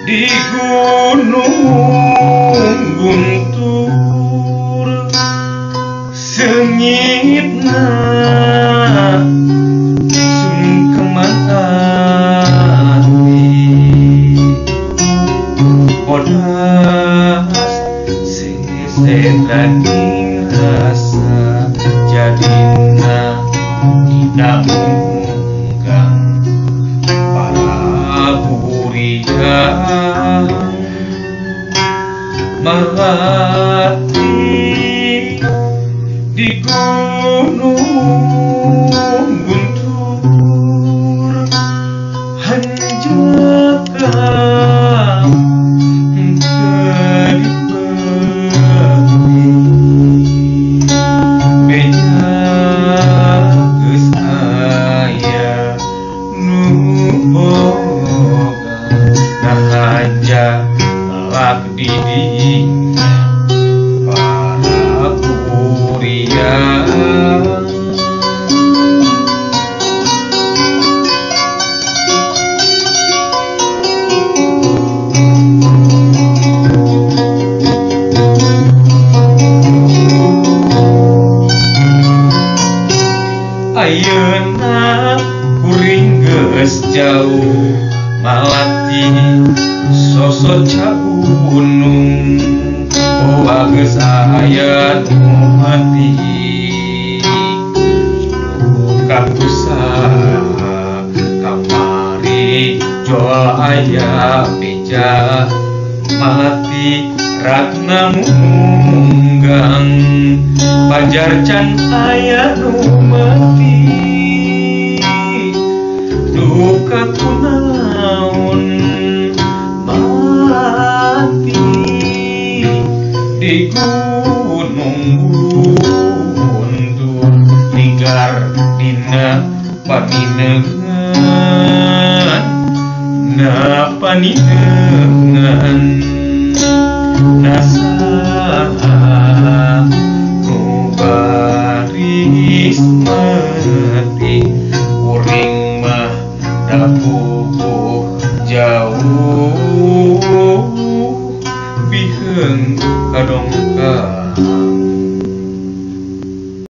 Di Gunung Guntur sengitna sungkeman ati bodas sesetan rasa jadina dina munggang para buriang melati di Gunung Guntur hanjaka teu beja geus aya nu boga nahaja melak di dinya para kuria. Ayeuna kuring geus jauh malati sosoca gunung boa geus aya nu mati duka usaha kamari jol aya beja malati ratna munggang pajar can aya nu mati duka kunaon mati di Gunung Guntur ligar dina paninengan na paninengan nasaha nu baris mati kuring mah dapupuh jauh biheung kadongkap.